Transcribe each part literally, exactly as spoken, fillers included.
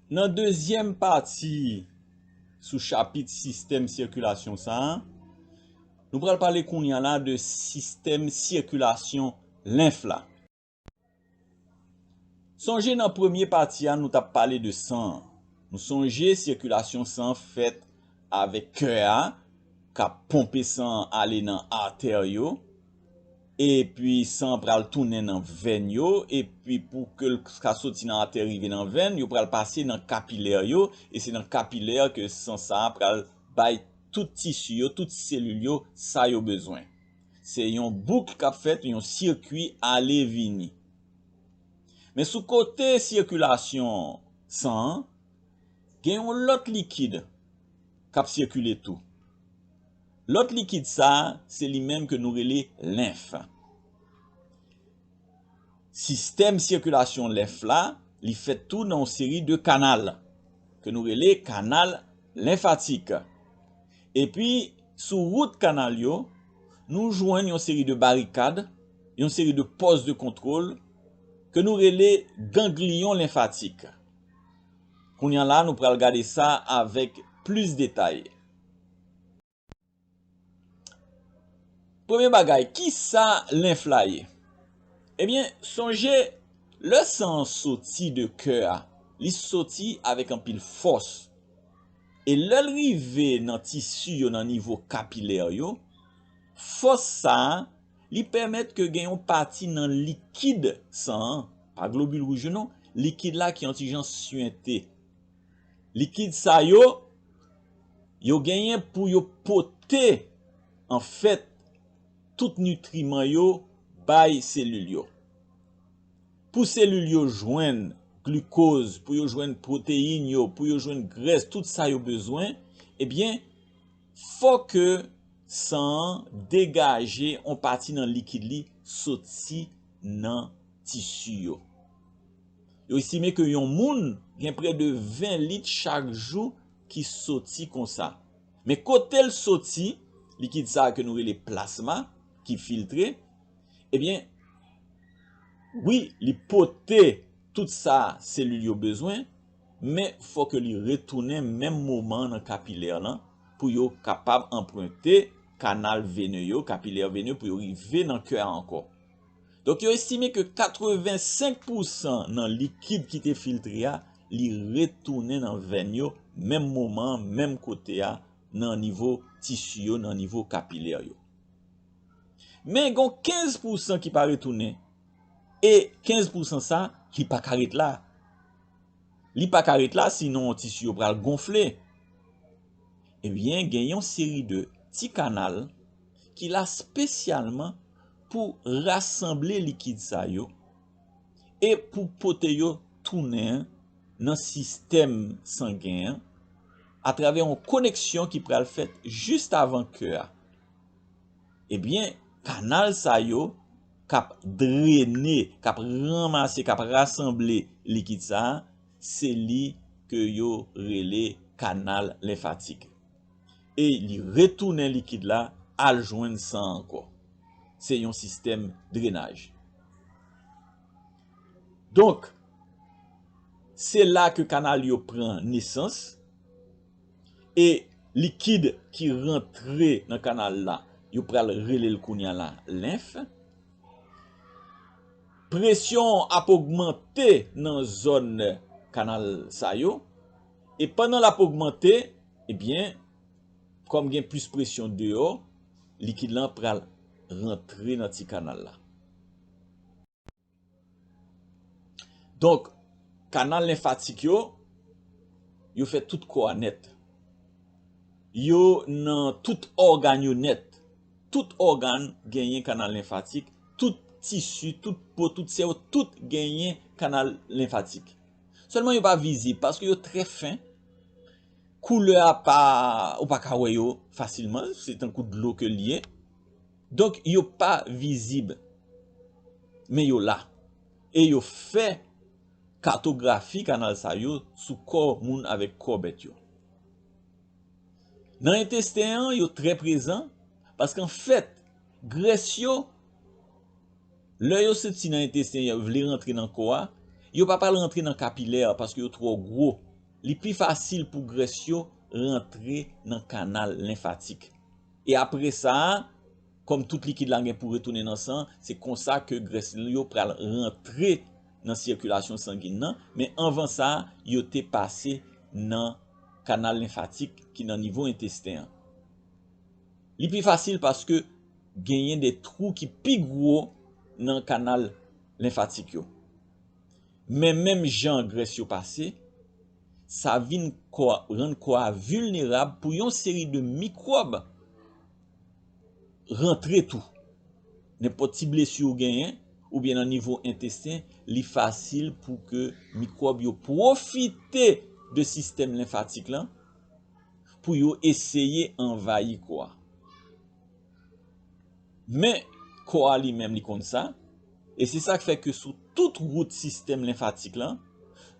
Nan dezyèm pati sou chapit sistèm sikilasyon sa a, nou pral pale kounye a la de sistèm sikilasyon lenf la. Sonje nan premye pati a, nou t ap pale de san an. Nou sonje sikilasyon san an fèt avèk kè a, k ap ponpe san an ale nan atè yo, epi san an pral tounen nan venn yo, epi pou ke l ka soti nan atè rive nan venn, yo pral pase nan kapilè yo, e se nan kapilè ke san sa a pral bay tout tisi yo, tout selil yo, sa yo bezwen. Se yon bouk k ap fèt, yon sikui ale vini. Men sou kote sikilasyon san an, gen yon lòt likid k ap sikile tou. Lòt likid sa a, se li menm ke nou rele lenf. Sistèm sikilasyon lenf la, li fèt tou nan yon seri de kanal, ke nou rele kanal lenfatik. Epi, sou wout kanal yo, nou jwenn yon seri de barikad, yon seri de pòs de kontwòl, ke nou rele gangliyon lenfatik. Kounye a la, nou pral gade sa avèk plis detay. Premye bagay, kisa lenf la ye? Ebyen, sonje, lè san an soti de kè a, li soti avèk anpil fòs. E lè l rive nan tisi yo, nan nivo kapilè yo, fòs sa a, li pèmèt ke gen yon pati nan likid san an, pa globil wouj yo non, likid la ki yon ti jan syente. Likid sa yo, yo genyen pou yo pote, anfèt, tout nitriman yo bay selil yo. Pou selil yo jwenn glikoz, pou yo jwenn pwoteyin yo, pou yo jwenn grès, tout sa yo bezwen, ebyen, fò ke san an degaje yon pati nan likid li soti nan tisi yo. Yo estime ke yon moun gen prè de ven lit chak jou ki soti konsa. Men kote l soti, likid sa a ke nou rele plasma, ki filtre, ebyen, wi, li pote tout sa selil yo bezwen, men fò ke li retounen menm moman nan kapilè lan pou yo kapab anprente kanal vene yo, kapilè vene, pou yo rive nan kè a ankò. Donk, yo estime ke katrevensenk pousan nan likid ki te filtre a, li retounen nan venn yo, menm moman, menm kote a, nan nivo tisi yo, nan nivo kapilè yo. Men gen kenz pousan ki pa retounen, e kenz pousan sa, li pa ka ret la. Li pa ka ret la, sinon tisi yo pral gonfle. Ebyen, gen yon seri de ti kanal ki la espesyalman pou rasanble likid sa yo e pou pote yo tounen nan sistèm sangen an atravè yon koneksyon ki pral fèt jis avan kè a. Ebyen, kanal sa yo k ap drene, k ap ranmase, k ap rasanble likid sa a, se li ke yo rele kanal lenfatik. E li retounen likid la al jwenn san ankò. Se yon sistèm drenaj. Donk, se la ke kanal yo pran nesans e likid ki rantre nan kanal la, yo pral rele l kounye a la lenf. Presyon ap ogmante nan zòn kanal sa yo. E pandan l ap ogmante, ebyen, kòm gen plis presyon deyò, likid lan pral rantre nan ti kanal la. Donk, kanal lenfatik yo, yo fè tout kò a nèt. Yo nan tout ògàn yo nèt. Tout ògàn genyen kanal lenfatik, tout tisi, tout po, tout sèvo, tout genyen kanal lenfatik. Sèlman yo pa vizib paske yo trè fen. Koulè a pa, ou pa ka wè yo fasilman, se tankou dlo ke l ye. Donk, yo pa vizib, men yo la. E yo fè katografi kanal sa yo sou kò moun avèk kò bèt yo. Nan entesten an, yo trè prezan, paske anfèt, grès yo, lè yo soti nan entesten, yo vle rantre nan kò a, yo pa pral rantre nan kapilè paske yo twò gwo. Li pi fasil pou grès yo rantre nan kanal lenfatik. E apre sa, kòm tout likid la gen pou retounen nan san, se konsa ke grès yo pral rantre nan sikilasyon sangin nan, men anvan sa, yo te pase nan kanal lenfatik ki nan nivo entesten an. Li pi fasil paske genyen de twou ki pi gwo nan kanal lenfatik yo. Men menm jan grès yo pase, sa vin kò, rann kò a vilnerab pou yon seri de mikwòb rantre tou. Nenpòt ti blesi ou genyen, oubyen nan nivo entesten, li fasil pou ke mikwòb yo pwofite de sistèm lenfatik lan pou yo eseye anvayi kò a. Men, kò a li menm li konn sa, e se sa k fè ke sou tout wout sistèm lenfatik lan,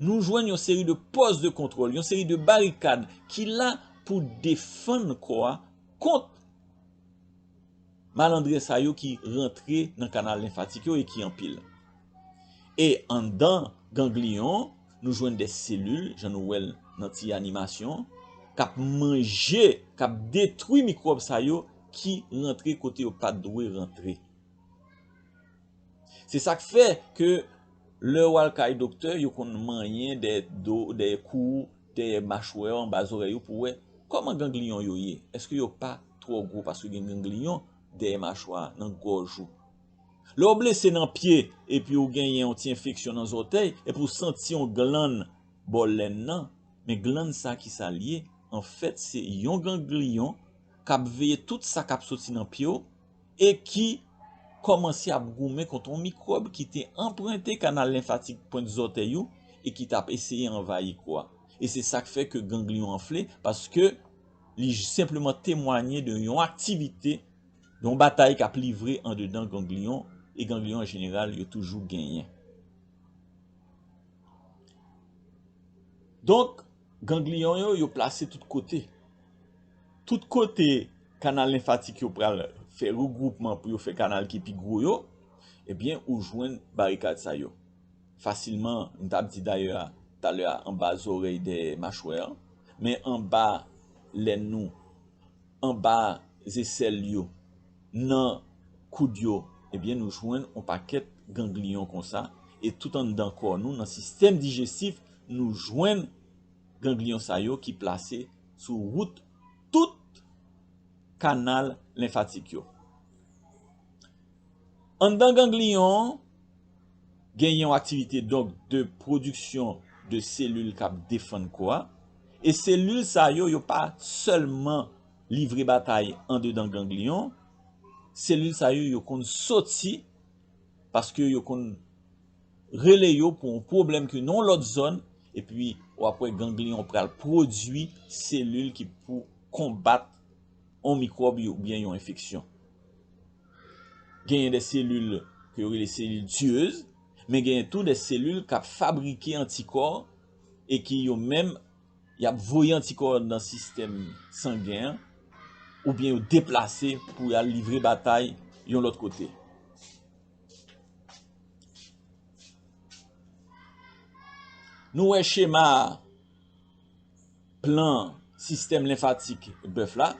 nou jwenn yon seri de pòs de kontwòl, yon seri de barikad ki la pou defann kò a kont malandren sa yo ki rantre nan kanal lenfatik yo e ki anpil. E anndan gangliyon, nou jwenn de selil, jan nou wè l nan ti animasyon, k ap manje, k ap detwi mikwòb sa yo ki rantre kote yo pa t dwe rantre. Se sa k fè ke lè w al kay doktè, yo konn manyen dèyè do, dèyè kou, dèyè machwè, anba zòrèy yo pou wè kòman gangliyon yo ye. Èske yo pa twò gwo paske gen gangliyon dèyè machwa, nan gòj ou? Lè w blese nan pye epi w genyen yon ti enfeksyon nan zòtèy, epi w santi yon glann bò lèn nan, men glann sa ki sa l ye? Anfèt, se yon gangliyon k ap veye tout sa k ap soti nan pye w e ki kòmanse ap goumen kont yon mikwòb ki te anprente kanal lenfatik pwent zòtèy ou e ki t ap eseye anvayi kò a. E se sa k fè ke gangliyon anfle, paske li senpleman temwanye de yon aktivite, de yon batay k ap livre andedan gangliyon, e gangliyon an jeneral, yo toujou genyen. Donk, gangliyon yo, yo plase tout kote. Tout kote kanal lenfatik yo pral fè regwoupman pou yo fè kanal ki pi gwo yo, ebyen, ou jwenn barikad sa yo. Fasilman, m t ap di dayè a, talè a, anba zòrèy dèyè machwè an, men anba lèn nou, anba zesèl yo, nan koud yo, ebyen, nou jwenn yon pakèt gangliyon konsa, e tout anndan kò nou, nan sistèm dijestif, nou jwenn gangliyon sa yo ki plase sou wout tout kanal lenfatik yo. Anndan gangliyon an, genyen yon aktivite, donk, de pwodiksyon de selil k ap defann kò a. E selil sa yo, yo pa sèlman livre batay andedan gangliyon. Selil sa yo, yo konn soti paske yo konn rele yo pou yon pwoblèm ki nan yon lòt zòn, epi w ap wè gangliyon pral pwodui selil ki pou konbat yon mikwòb oubyen yon enfeksyon. Genyen de selil ke yo rele selil tiyez, men genyen tou de selil k ap fabrike antikò e ki yo menm, y ap voye antikò nan sistèm sangen an, oubyen yo deplase pou y al livre batay yon lòt kote. Nou wè chema plan sistèm lenfatik bèf la.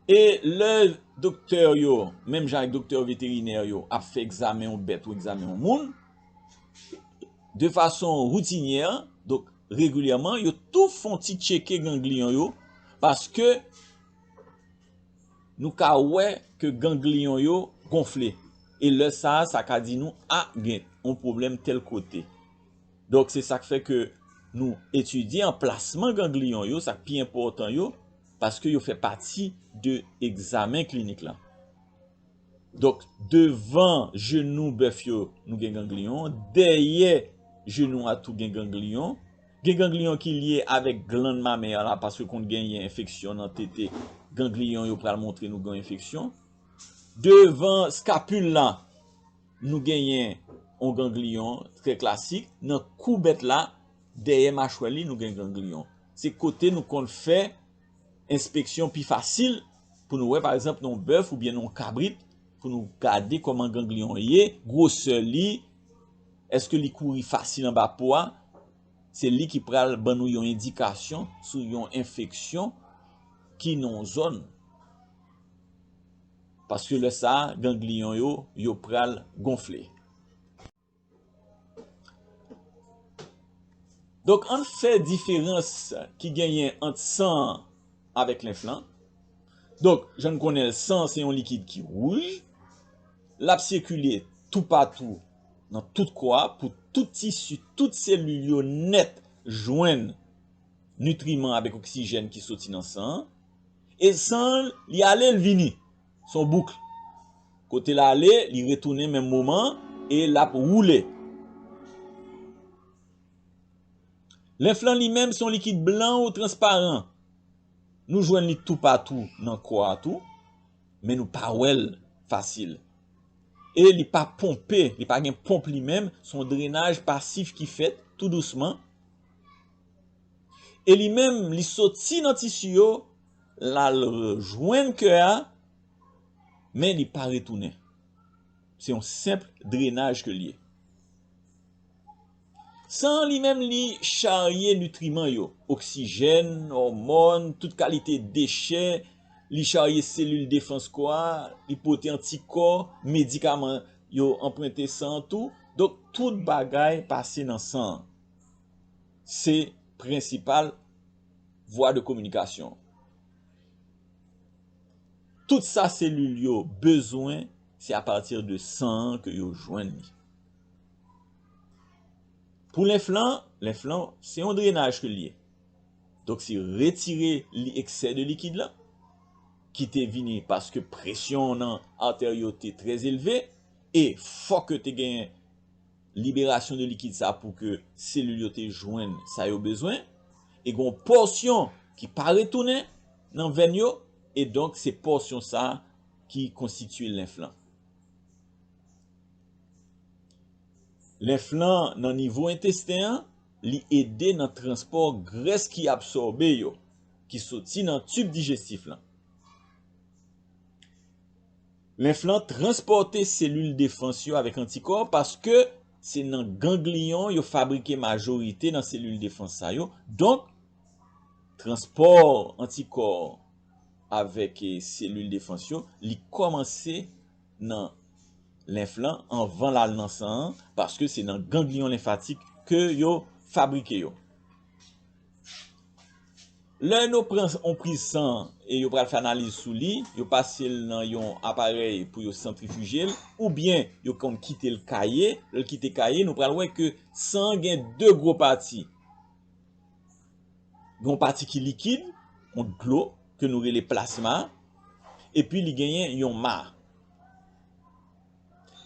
E lè doktè yo, menm jan ak doktè veterinè yo, ap fè egzamen yon bèt ou egzamen yon moun, de fason routinyè, donk regilyèman, yo tou fè yon ti tcheke gangliyon yo, paske nou ka wè ke gangliyon yo gonfle. E lè sa a, sa ka di nou, a, gen yon pwoblèm tèl kote. Donk, se sa k fè ke nou etidye anplasman gangliyon yo, sa k pi enpòtan yo, paske yo fè pati de egzamen klinik la. Donk, devan jenou bèf yo, nou gen gangliyon. Dèyè jenou a tou gen gangliyon. Gen gangliyon ki lye avèk glann mamè a la, paske konn genyen enfeksyon nan tete. Gangliyon yo pral montre nou gen enfeksyon. Devan skapil la, nou genyen yon gangliyon trè klasik. Nan kou bèt la, dèyè machwè li, nou gen gangliyon. Se kote nou konn fè enspeksyon pi fasil pou nou wè, pa egzanp, nan yon bèf oubyen nan yon kabrit, pou nou gade kòman gangliyon ye, gwosè li, èske li kouri fasil anba po a. Se li ki pral ban nou yon endikasyon sou yon enfeksyon ki nan yon zòn. Paske lè sa a, gangliyon yo, yo pral gonfle. Donk, ann fè diferans ki genyen ant san an avèk lenf lan. Donk, jan n konnen l, san an se yon likid ki wouj. L ap sikile toupatou nan tout kò a, pou tout tisi, tout selil yo nèt jwenn nitriman avèk oksijèn ki soti nan san an. E san an, li ale, l vini. Se yon bouk. Kote l ale, li retounen menm moman e l ap woule. Lenf lan li menm se yon likid blan ou transparan. Nou jwenn li toupatou nan kò a tou, men nou pa wè l fasil. E li pa ponpe, li pa gen ponp li menm, se yon drenaj pasif ki fèt tou dousman. E li menm, li soti nan tisi yo, l al jwenn kè a, men li pa retounen. Se yon senp drenaj ke l ye. San an li menm, li charye nitriman yo, oksijèn, òmòn, tout kalite dechè, li charye selil defans kò a, li pote antikò, medikaman yo anprente san an tou. Donk, tout bagay pase nan san an. Se prensipal vwa de kominikasyon. Tout sa selil yo bezwen, se apati de san an ke yo jwenn li. Pou lenf lan, lenf lan, se yon drenaj ke l ye. Donk, se retire li eksè de likid lan, ki te vini paske presyon nan atè yo te trè elve, e fòk yo te genyen liberasyon de likid sa pou ke selil yo te jwenn sa yo bezwen, e gen yon pòsyon ki pa retounen nan venn yo, e donk se pòsyon sa ki konstitye lenf lan. Lenf lan nan nivo entesten an, li ede nan transpò grès ki absòbe yo, ki soti nan tib dijestif lan. Lenf lan transpòte selil defans yo avèk antikò paske se nan gangliyon yo fabrike majorite nan selil defans sa yo. Donk, transpò antikò avèk, eh, selil defans yo, li kòmanse nan lenf lan anvan l al nan san an, paske se nan gangliyon lenfatik ke yo fabrike yo. Lè nou pran yon priz san e yo pral fè analiz sou li, yo pase l nan yon aparèy pou yo santrifije l, oubyen yo konn kite l kaye. Lè l kite kaye, nou pral wè ke san an gen de gwo pati. Gen yon pati ki likid, yon dlo, ke nou rele plasma, epi li genyen yon ma.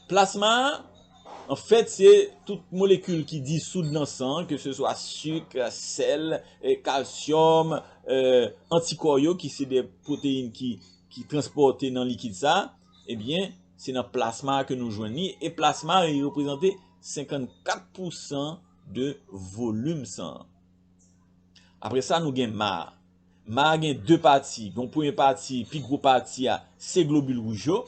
Plasma a, anfèt, se tout molekil ki disoud nan san, ke se swa sik, sèl, e, kalsyòm, e, antikò yo, ki se de pwoteyin ki, ki transpòte nan likid sa, ebyen, se nan plasma a ke nou jwenn li, e plasma a reprezante senkannkat pousan de volim san an. Apre sa, nou gen ma a. Ma a gen de pati. Gen yon premye pati, pi gwo pati a, se globil wouj yo.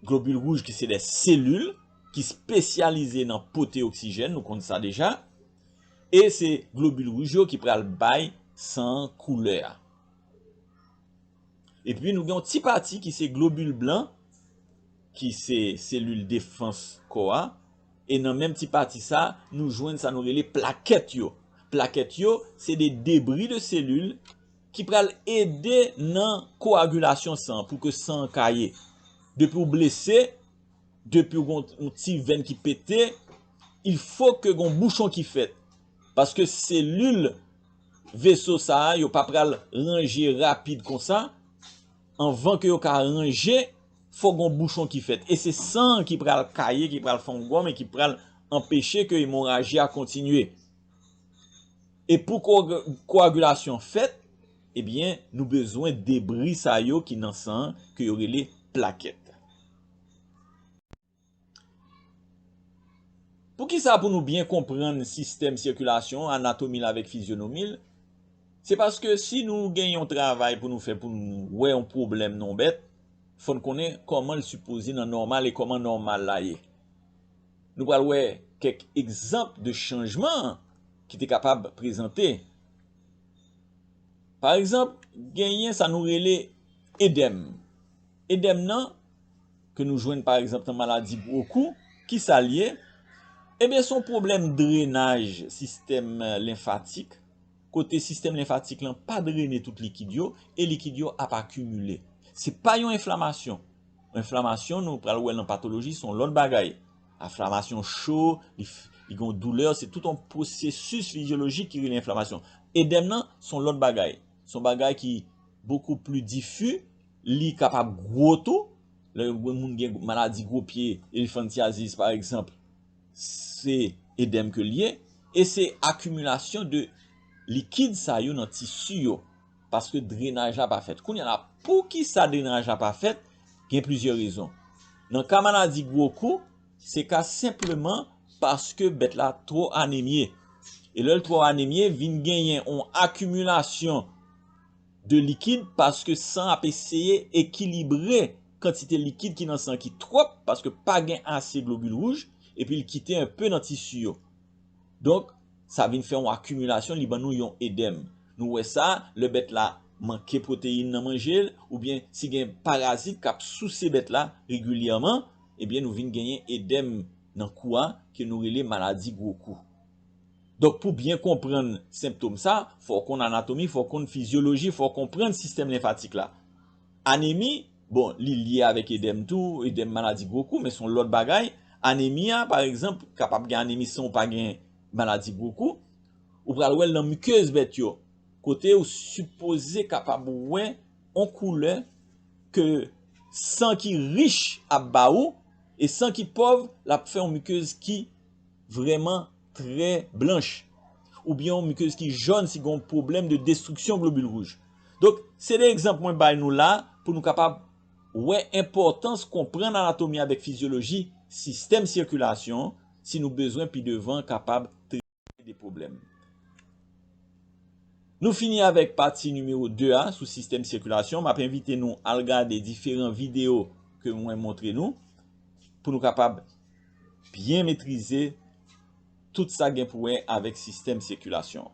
Globil wouj ki se de selil ki espesyalize nan pote oksijèn, nou konn sa deja. E se globil wouj yo ki pral bay san an koulè a. Epi nou gen yon ti pati ki se globil blan, ki se selil defans kò a. E nan menm ti pati sa, nou jwenn sa nou rele plakèt yo. Plakèt yo, se de debri de selil ki pral ede nan koagilasyon san an, pou ke san an kaye. Depi w blese, depi w gen yon ti venn ki pete, il fo ke gen yon bouchon ki fèt. Paske selil veso sa a, yo pa pral ranje rapid konsa. Anvan ke yo ka ranje, fò gen yon bouchon ki fèt. E se san an ki pral kaye, ki pral fè yon gòm e ki pral anpeche ke emoraji a kontinye. E pou ko-, koagilasyon fèt, ebyen, nou bezwen debri sa yo ki nan san an, ke yo rele plakèt. Poukisa pou nou byen konprann sistèm sikilasyon, anatomi l avèk fizyonomi l? Se paske si nou gen yon travay pou nou fè, pou nou wè yon pwoblèm nan yon bèt, fò n konnen kòman l sipoze nan nòmal e kòman nòmal la ye. Nou pral wè kèk egzanp de chanjman ki te kapab prezante. Pa egzanp, genyen sa nou rele edèm. Edèm nan, ke nou jwenn pa egzanp nan maladi gwo kou, ki sa l ye? Ebyen, se yon pwoblèm drenaj sistèm lenfatik, kote sistèm lenfatik lan pa drene tout likid yo, e likid yo ap akimile. Se pa yon enflamasyon. Enflamasyon, nou pral wè l nan patoloji, se yon lòt bagay. Enflamasyon cho, li, f- li gen yon doulè, se tout yon pwosesis fizyolojik ki rele enflamasyon. Edèm nan, se yon lòt bagay. Se yon bagay ki bokou pli difi, li kapab gwo tou. Lè yon moun gen maladi gwo pye, elephantiasis pa egzanp, se edèm ke l ye, e se akimilasyon de likid sa yo nan tisi yo, paske drenaj la pa fèt. Kounye a la, poukisa drenaj la pa fèt? Gen plizyè rezon. Nan ka maladi gwo kou, se ka senpleman paske bèt la twò anemye. E lè l twò anemye, vin genyen yon akimilasyon de likid paske san ap eseye ekilibre kantite likid ki nan san ki twòp paske pa gen ase globil wouj, epi l kite enpe nan tisi yo. Donk, sa vin fè yon akimilasyon, li ban nou yon edèm. Nou wè sa, lè bèt la manke pwoteyin nan manje l, oubyen si gen parazit k ap souse bèt la regilyèman, ebyen nou vin genyen edèm nan kou a ke nou rele maladi gwo kou. Donk, pou byen konprann senptòm sa, fò w konn anatomi, fò w konn fizyoloji, fò w konprann sistèm lenfatik la. Anemi, bon, li lye avèk edèm tou, edèm maladi gwo kou, men se yon lòt bagay. Anemi a, pa egzanp, kapab gen anemi san w pa gen maladi gwo kou. Ou pral wè l nan mikez bèt yo, kote ou sipoze kapab wè yon koulè ke san ki rich ap ba ou, e san ki pòv, l ap fè yon mikez ki vrèman trè blanch, oubyen yon mikez ki jòn si gen yon pwoblèm de destriksyon globil wouj. Donk, se de egzanp mwen bay nou la pou nou kapab wè enpòtans konprann anatomi avèk fizyoloji sistèm sikilasyon si nou bezwen pi devan kapab trete de pwoblèm. Nou fini avèk pati nimewo de a sou sistèm sikilasyon. M ap envite nou al gade diferan videyo ke mwen montre nou pou nou kapab byen metrize tout sa gen pou wè avèk sistèm sikilasyon.